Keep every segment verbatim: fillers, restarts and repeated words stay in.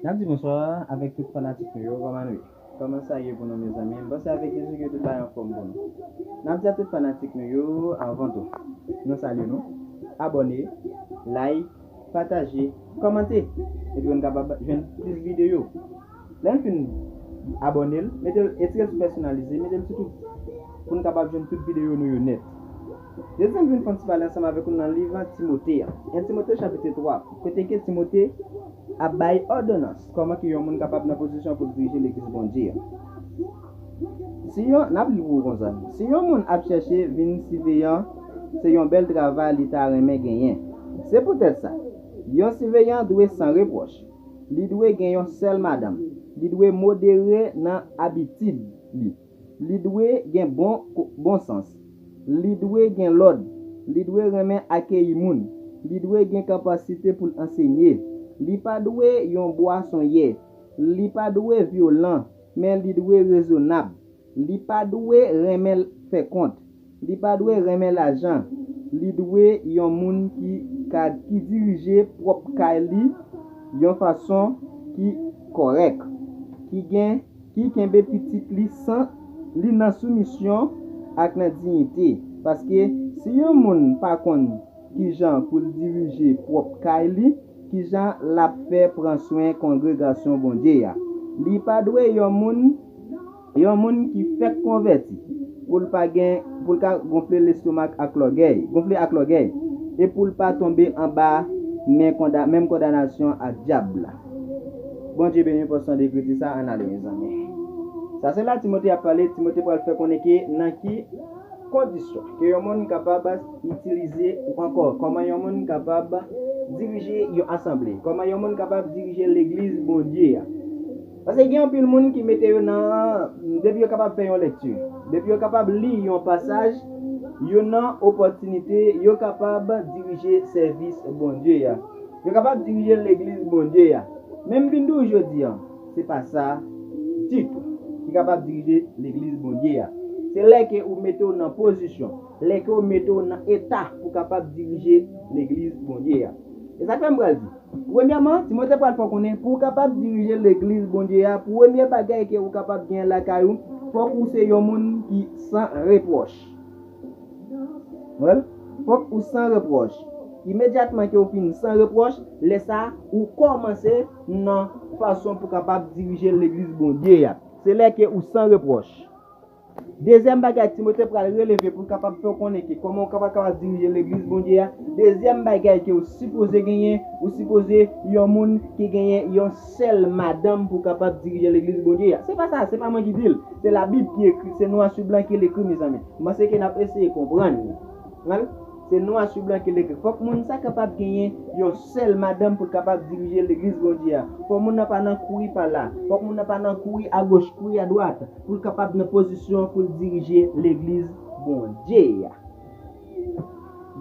N ap di bonswa avèk tout fanatik nou yo, kòman nou ye? Kòman sa ye pou nou, mezanmi? M panse avèk Jezi ke tout bagay anfòm pou nou. N ap di a tout fanatik nou yo, anvan tou, nou salye nou, abòne, like, pataje, kòmante, epi pou n kapab jwenn plis videyo. Lè n fin abòne l, mete l, etire l sou pèsonalize, mete l sou tout, pou n kapab jwenn tout videyo nou yo nèt. Jezi m vin fè yon ti pale ansanm avèk nou nan liv Timote a. En Timote chapit twa, kote ke Timote ap bay òdonans kòman ke yon moun kapab nan pozisyon pou l dirije legliz Bondye a. Si yon, n ap li pou ou konsa. Si yon moun ap chèche vin siveyan, se yon bèl travay li ta renmen genyen. Se poutèt sa, yon siveyan dwe san repwòch. Li dwe gen yon sèl madanm. Li dwe modere nan abitid li. Li dwe gen bon, bon sans. Li dwe gen lòd. Li dwe renmen akeyi moun. Li dwe gen kapasite pou l ansenye. Li pa dwe yon bwasonyè. Li pa dwe vyolan, men li dwe rezonab. Li pa dwe renmen fè kont. Li pa dwe renmen lajan. Li dwe yon moun ki ka, ki dirije pwòp kay li yon fason ki kòrèk, ki gen, ki kenbe pitit li san, li nan soumisyon ak nan diyite. Paske si yon moun pa konn kijan pou l dirije pwòp kay li, kijan l ap fè pran swen kongregasyon Bondye a? Li pa dwe yon moun, yon moun ki fèk konvèti, pou l pa gen, pou l ka gonfle lestomak ak lògèy, gonfle ak lògèy, e pou l pa tonbe anba men konda, menm kondanasyon ak dyab la. Bondye beni pòsyon de ekriti sa, ann ale, mezanmi. Sa se la Timote ap pale, Timote pral fè konnen ke nan ki kondisyon ke yon moun kapab itilize, ou ankò, kòman yon moun kapab dirije yon asanble, kòman yon moun kapab dirije legliz Bondye a. Paske gen anpil moun ki mete yo nan, depi yo kapab fè yon lekti, depi yo kapab li yon pasaj, yo nan opòtinite, yo kapab dirije sèvis Bondye a. Yo kapab dirije legliz Bondye a. Men m vin di w jodi a, se pa sa ditou ki kapab dirije legliz Bondye a. Se lè ke ou mete w nan pozisyon, lè ke ou mete w nan eta pou kapab dirije legliz Bondye a. E sa k fè m pral di. Premyèman, Timote pral fè w konnen, pou w kapab dirije legliz Bondye a, premye bagay ke ou kapab gen lakay ou, fòk ou se yon moun ki san repwòch. Well, fòk ou san repwòch. Imedyatman ke ou fin san repwòch, lè sa a, ou kòmanse nan fason pou kapab dirije legliz Bondye a. Se lè ke ou san repwòch. Dezyèm bagay, Timote pral releve pou l kapab fè w konnen ke kòman w kapab, kapab dirije legliz Bondye a. Dezyèm bagay ke ou sipoze genyen, ou sipoze yon moun ki genyen yon sèl madanm pou kapab dirije legliz Bondye a. Se pa sa, se pa mwen ki di l. Se Labib ki ekri, se nwa sou blan ki l ekri, mezanmi. M panse ke n ap eseye konprann li. Well, se nwa sou blan ki l ekri. Fòk moun sa kapab genyen yon sèl madanm pou l kapab dirije legliz Bondye a. Fòk moun nan pa nan kouri pa la. Fòk moun nan pa nan kouri agoch, kouri adwat, pou l kapab nan pozisyon pou l dirije legliz Bondye a.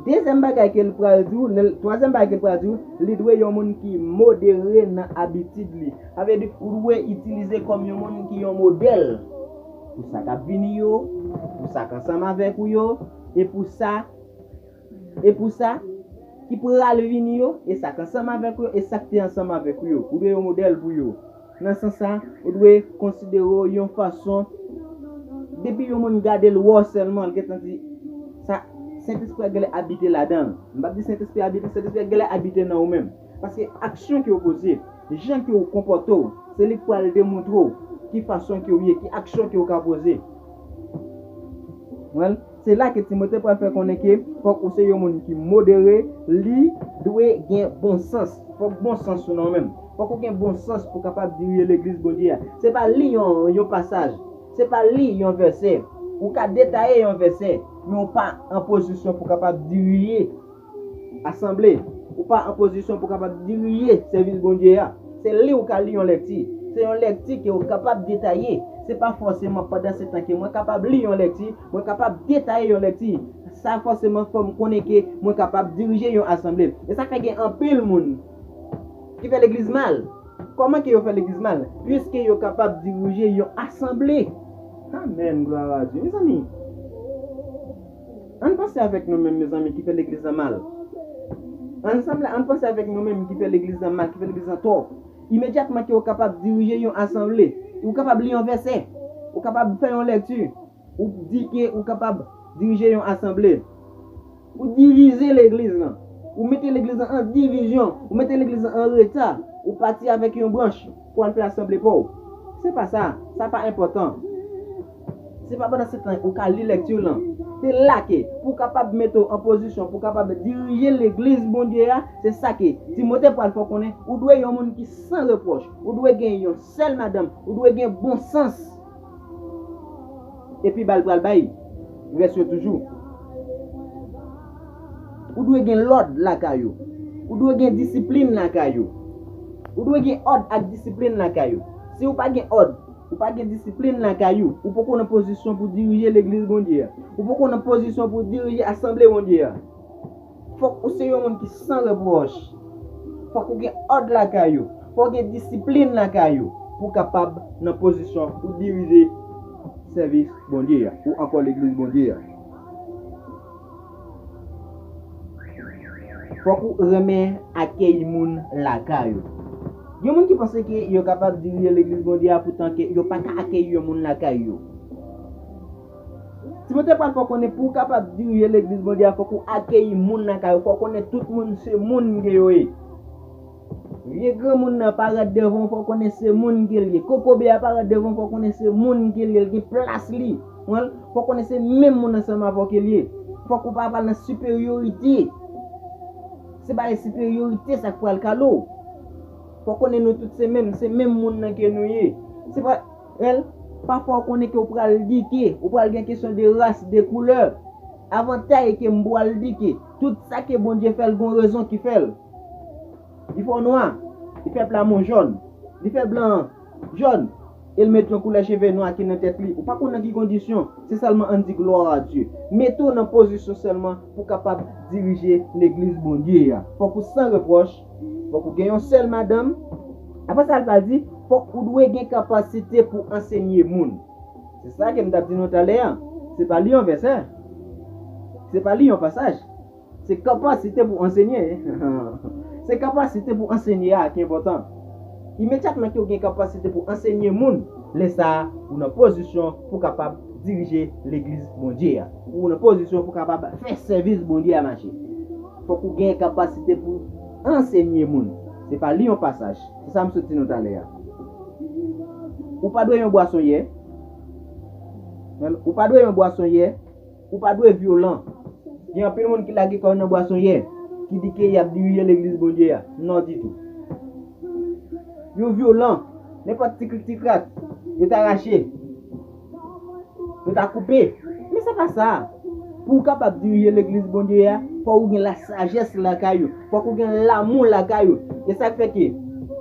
Dezyèm bagay ke l pral di w, lè l, twazyèm bagay ke l pral di w, li dwe yon moun ki modere nan abitid li. Sa vle di, ou dwe itilize kòm yon moun ki yon modèl pou sa k ap vini yo, pou sa k ansanm avèk ou yo, e pou sa, e pou sa ki pral vini yo, e sa k ansanm avèk ou yo, e sa k te ansanm avèk ou yo. Ou dwe yon modèl pou yo. Nan sans sa, ou dwe konsidere w yon fason, depi yon moun gade l, wè w sèlman, l gentan di, sa, Sentespri a genlè abite ladan l. M p ap di Sentespri abite, Sentespri a genlè abite nan ou menm. Paske aksyon ke w poze, jan ke w konpòte w, se li k pral demontre w ki fason ke w ye, ki aksyon ke w ka poze. Well, se la ke Timote pral fè konnen ke fòk ou se yon moun ki modere, li dwe gen bon sans. Fòk bon sans ou nan ou menm. Fòk ou gen bon sans pou kapab dirije legliz Bondye a. Se pa li yon, yon pasaj. Se pa li yon vèsè. Ou ka detaye yon vèsè, men ou pa an pozisyon pou kapab dirije asanble. Ou pa an pozisyon pou kapab dirije sèvis Bondye a. Se li ou ka li yon lekti. Se yon lekti ke ou kapab detaye. Se pa fòseman pandan se tan ke mwen kapab li yon lekti, mwen kapab detaye yon lekti. Sa fòseman fè m konnen ke mwen kapab dirije yon asanble. E sa fè gen anpil moun ki fè legliz mal. Kòman ke yo fè legliz mal? Piske yo kapab dirije yon asanble. Amèn, glwa a Dye. Mezanmi, ann panse avèk nou menm, mezanmi, ki fè legliz lan mal. Ansanm la, ann panse avèk nou menm ki fè legliz lan mal, ki fè legliz lan tò. Imedyatman ke ou kapab dirije yon asanble, ou kapab li yon vèsè, ou kapab fè yon lèkti, ou di ke ou kapab dirije yon asanble. Ou divize legliz lan. Ou mete legliz lan an divizyon. Ou mete legliz lan an reta. Ou pati avèk yon branch pou al fè asanble pa w. Se pa sa. Sa pa enpòtan. Se pa pandan se tan ou ka li lèkti w lan. Se la ke pou w kapab mete w an pozisyon, pou w kapab dirije legliz Bondye a, se sa ke Timote pral fè w konnen, ou dwe yon moun ki san repwòch, ou dwe gen yon sèl madanm, ou dwe gen bon sans. Epi ba l pral bay rès yo toujou. Ou dwe gen lòd lakay ou. Ou dwe gen disiplin lakay ou. Ou dwe gen òd ak disiplin lakay ou. Si ou pa gen òd, ou pa gen disiplin lakay ou, ou poko nan pozisyon pou dirije legliz Bondye a. Ou poko nan pozisyon pou dirije asanble Bondye a. Fòk ou se yon moun ki san repwòch. Fòk ou gen òd lakay ou. Fòk ou gen disiplin lakay ou pou w kapab nan pozisyon pou dirije sèvis Bondye a ou ankò legliz Bondye a. Fòk ou renmen akèy moun lakay ou. Gen moun ki panse ke yo kapab dirije legliz Bondye a poutan ke yo pa ka akèy yon moun lakay yo. Timote pral fè w konnen pou w kapab dirije legliz Bondye a, fòk ou akeyi moun nan kay ou, fòk ou konnen tout moun se moun ke yo ye. Vye granmoun nan parèt devan w, fòk ou konnen se moun ke l ye. Kokobe a parèt devan w, fòk ou konnen se moun ke l ye, l gen plas li. Fòk ou konnen se menm moun ansanm avè w ke l ye. Fòk ou pa pral nan siperyorite. Se pa siperyorite sa k pral kale w. Fòk ou konnen nou tout se menm, se menm moun nan ke nou ye. Se pa Èl, pafwa ou konnen ke ou pral di ke ou pral gen kesyon de ras, de koulè. Avantay ke m pral di ke tout sa ke Bondye fè l gon rezon ki fè l. Li fè w nwa, li fè pla men w jòn, li fè blan an jòn, e l met yon koulè cheve nwa ki nan tèt li. Ou pa konn nan ki kondisyon, se sèlman ann di glwa a Dye. Mete w nan pozisyon sèlman pou w kapab dirije legliz Bondye a. Fòk ou san repwòch, fòk ou gen yon sèl madanm. Apre sa, l pral di, fòk ou dwe gen kapasite pou ansenye moun. Se sa ke m t ap di nou talè a. Se pa li yon vèsè. Se pa li yon pasaj. Se kapasite pou ansenye. Se kapasite pou ansenye a ki enpòtan. Imedyatman ke w gen kapasite pou ansenye moun, lè sa a, ou nan pozisyon pou kapab dirije legliz Bondye a. Ou nan pozisyon pou kapab fè sèvis Bondye a mache. Fòk ou gen kapasite pou ansenye moun. Se pa li yon pasaj. Se sa m sot di nou talè a. Ou pa dwe yon bwasonyè. Ou pa dwe yon bwasonyè. Ou pa dwe vyolan. Gen anpil moun ki lage kò yo nan bwasonyè, ki di ke y ap dirije legliz Bondye a. Non ditou. Yo vyolan. Nenpòt ti krik ti krak, yo ta rache. Yo ta koupe. Men se pa sa. Pou w kapab dirije legliz Bondye a, fò ou gen lasajès lakay ou. Fòk ou gen lanmou lakay ou. E sa k fè ke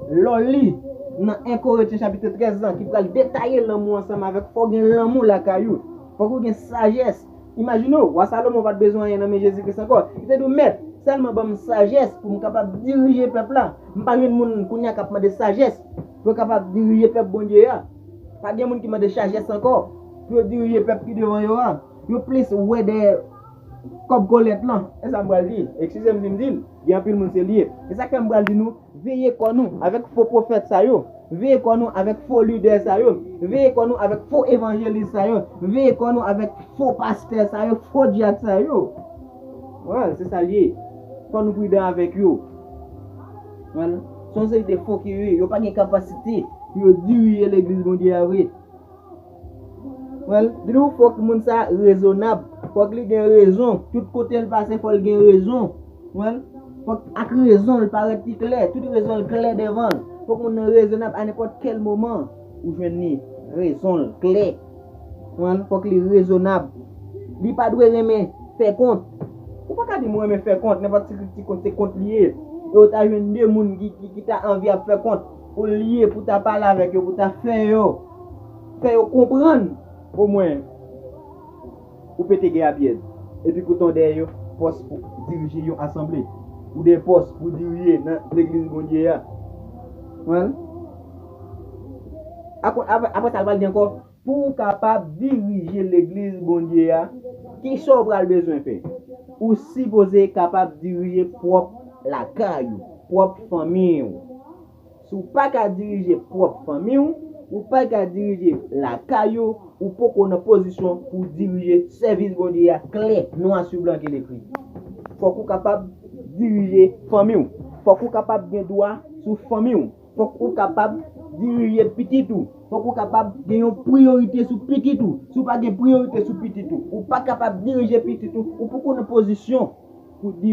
lè w li nan en Korentyen chapit trèz lan, ki pral detaye lanmou ansanm avèk, fò w gen lanmou lakay ou. Fòk ou gen sajès. Imajine w, wa Salomon pa t bezwen anyen nan men Jezi Kris ankò. Li te di w, Mèt, sèlman ban m sajès pou m kapab dirije pèp la. M pa jwenn moun kounye a k ap mande sajès pou yo kapab dirije pèp Bondye a. Pa gen moun ki mande sajès ankò pou yo dirije pèp ki devan yo a. Yo plis wè dèyè kòb kolèt lan. E sa m pral di. Eskize m si m di l. Gen anpil moun se li ye. E sa k fè m pral di nou, veye kò nou avèk fo pwofèt sa yo. Veye kò nou avèk fo lidè sa yo. Veye kò nou avèk fo evanjelis sa yo. Veye kò nou avèk fo pastè sa yo, fo dyak sa yo. Wè, se sa l ye. Fò nou pridan avèk yo. Wè, se yon seri de fo ke yo ye. Yo pa gen kapasite pou yo dirije legliz Bondye a vre. Wè, di nou fòk moun sa rezonab. Fòk li gen rezon. Tout kote l pase, fò l gen rezon. Wè, fòk ak rezon l parèt pi klè. Tout rezon l klè devan l. Fòk moun nan rezonab a nenpòt kèl moman. Ou jwenn li, rezon l klè. Wè, fòk li rezonab. Li pa dwe renmen fè kont. Ou pa ka di m renmen fè kont, nenpòt ti krik ti kont, se kont li ye. E ou ta jwenn de moun ki, ki, ki ta anvi ap fè kont pou l ye, pou ta pale avèk yo, pou ta fè yo, fè yo konprann, omwen, ou pete gè a pyèd. Epi poutan w dèyè yo, pòs pou dirije yon asanble. Ou dèyè pòs pou dirije nan legliz Bondye a. Wè? Apre, apre, apre sa, l pral di ankò, pou w kapab dirije legliz Bondye a, kisa w pral bezwen fè? Ou sipoze kapab dirije pwòp lakay ou, pwòp fanmi w. Si w pa ka dirije pwòp fanmi w, ou pa ka dirije lakay ou, ou poko nan pozisyon pou w dirije sèvis Bondye a klè, nwa sou blan ki ekri. Fòk ou kapab dirije fanmi w. Fòk ou kapab gen dwa sou fanmi w. Fòk ou kapab dirije pitit ou. Fòk ou kapab gen yon priyorite sou pitit ou. Si w pa gen priyorite sou pitit ou, ou pa kapab dirije pitit ou, ou poko nan pozisyon pou